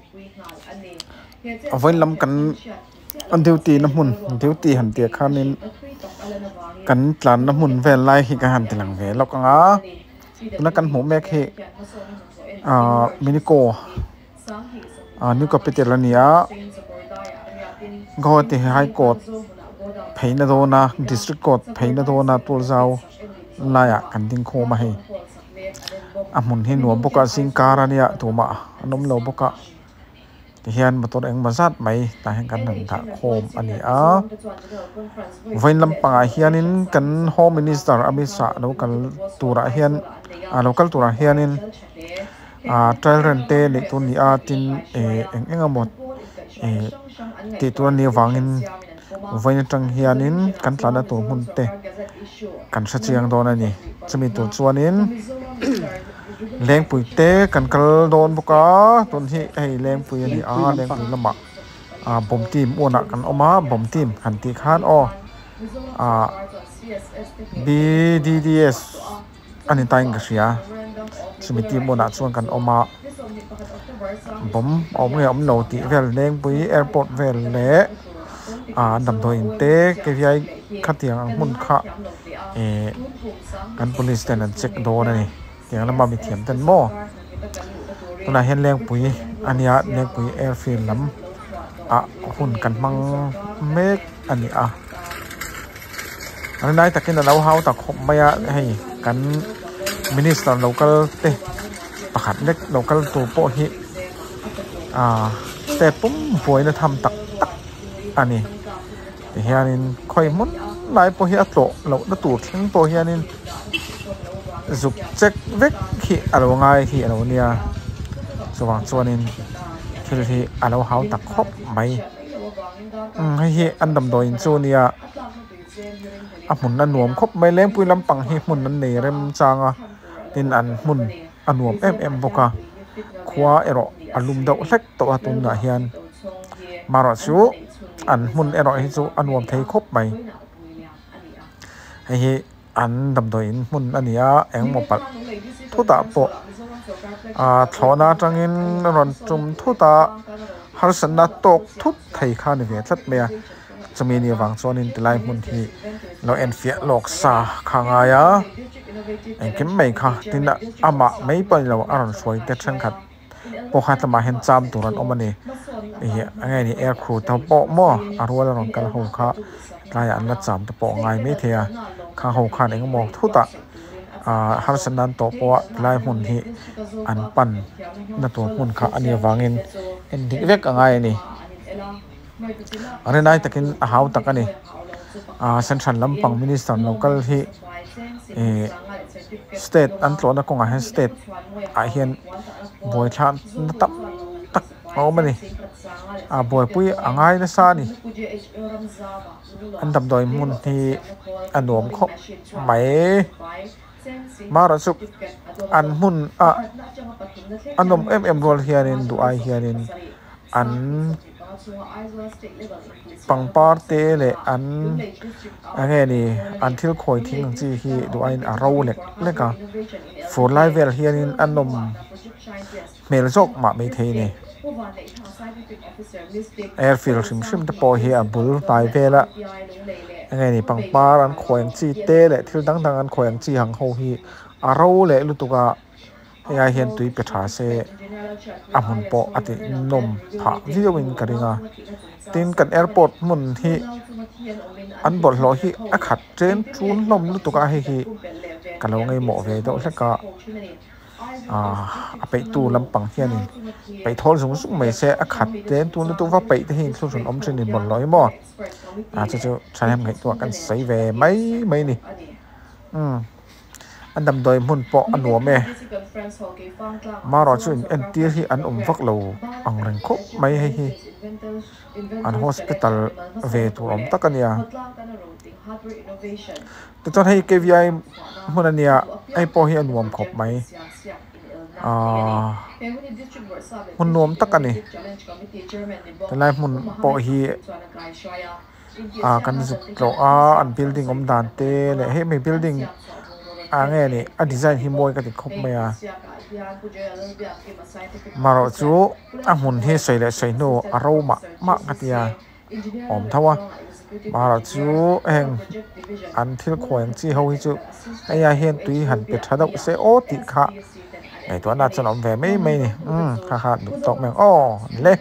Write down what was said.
A vawiin lam kan duty na hmun duty han tih ah khanin kan tlanna hmun vel lai hi ka han ti lang ve lawk ang a tuna kan hmuh mek hi ahh minico ah new capital a ni a guwahati high court pheina dawna district court pheina dawna tual zau laiah kan ding khawm a hei a hmun hi nuam bawk a zingkar a nia tumah an awm lo bawk a tihian motor engemaw zat mai tah hian kan han dah khawm a ni a vawiin lampangah hianin kan home minister Amit Shah lo kal turah hian ah lo kal turah hianin ah trial run te neih tur a ni a tin eh eng eng emaw eh tih tur a nih avangin vawiin atang hianin kan tlanna tur hmun te kan hre chiang dawn a ni chumi tur chuanin lengpui te kan kal dawn bawk a tun hi hei lengpui a ni a lengpui lamah ah bawm team uanah kan awm a bawm team han tih khan aw ah b d d s a ni tain ka hria chumi team uanah chuan kan awm a bawm a awm nge awm lo tih vel lengpui airport vel leh ah damdawi in te keviai khatiang ang hmun kha eh kan police ten an check dawn a ni tiang lama mithiam ten maw tunah hian lengpui a nia lengpui airfield lam ah hun kan hmang mek a ni a a lai takin a lo hau ta khawp mai a hei kan minister lo kal te pakhat lek lo kal tur pawh hi ah state pum buaina tham tak tak a ni tihianin khawi hmun lai pawh hi a tlawh loh na tur thleng pawh hianin zuk check vek hi a lo ngai hi a lo nia chuvang chuanin thil hi a lo hau tak khawp mai umm hei hi an damdawi in chu a nia a hmun a nuam khawp mai lengpui lampang hi hmun an nei rem chang a tin an hmun a nuam em em bawk a khua erawh a lum deuh hlek tawh a tunah hian marawh chu an hmun erawh hi chu a nuam thei khawp mai hei hi an damdawi in hmun a ni a engemaw palh thutah pawh ah thlawhna atangin a rawn tum thut a harsatna tawk thut thei kha a ni ve tlat mai a chumi ni avang chuanin tilai hmun hi lo enfiah lawk sa kha a ngai a engkim mai kha tin amah mai pawh a ni lo a rawn hruai te thenkhat pawh kha tlangah hian cham tur an awm a ni ih eng nge ni air crew te pawh maw a rual a rawn kal ho kha tlaiah an la cham te pawh a ngai maithei a khang ho khan eng emaw thutah ah harsatna an tawh pawh a tilai hmun hi an pan na tur hmun kha a nih avangin en dik vek a ngai a ni. A rinai takin a hau tak a ni ah central lampang minister lo kal hi ih state an tlawhna kawngah hian state ah hian buaithlak na tam tak a awm a ni ah buaipui a ngai nasa a ni an damdawi hmun hi a nuam khawp mai marawh chu an hmun ah a nawm em em rual hianin duh ai hianin an pangpar te leh an eng nge ni an thil khawi thing ang chi hi duh aiin a ro lek lek a fur lai vel hianin a nawm hmel zawk mah maithei a ni airfield hrim hrim te pawh hi a bul hnai vela eng nge ni pangpar an khawi ang chi te leh thil dang dang an khawi ang chi ang ho hi a ro leh lutuk a. Hei ai hian tui pe tha se a hmun pawh a tih nawm phah viau in ka ring a tin kan airport hmun hi an bawlhhlawh hi a khat chen chun hlawm lutuk a hei hi ka lo ngaihmawh ve deuh hlek a ah a peih tu lampang hianin peih thawl zung zung mai se a khat chen tun lutuk va peih te hi in thluhrun awm thin in bawlhhlawh hi maw ah chu chu thahnem ngaihtuah kan sawi ve mai mai a ni umm. A damdawi hmun pawh a nuam e. Marawh chu in entir hi an awm vak lo ang reng khawp mai hei hi. An hospital ve tur awm tak a nia. Tichuan hei K_V_I hmun a nia hei pawh hi a nuam khawp mai. Ahh hmun nuam tak a ni. Helai hmun pawh hi. Ah kan zuk tlawh a an building awm dan te leh hemi building. ah nge ni a design hi mawi ka ti khawp mai a marawh chu a hmun hi sawi leh sawi hnu a ro mah mah ka tia awm tho a marawh chu heng an thil khawi ang chi ho hi chu hei ah hian tui han pe tha deuh se aw tih kha ngaihtuahna chuan a awm ve mai mai a ni umm kha kha duh tawk mai ang aw le.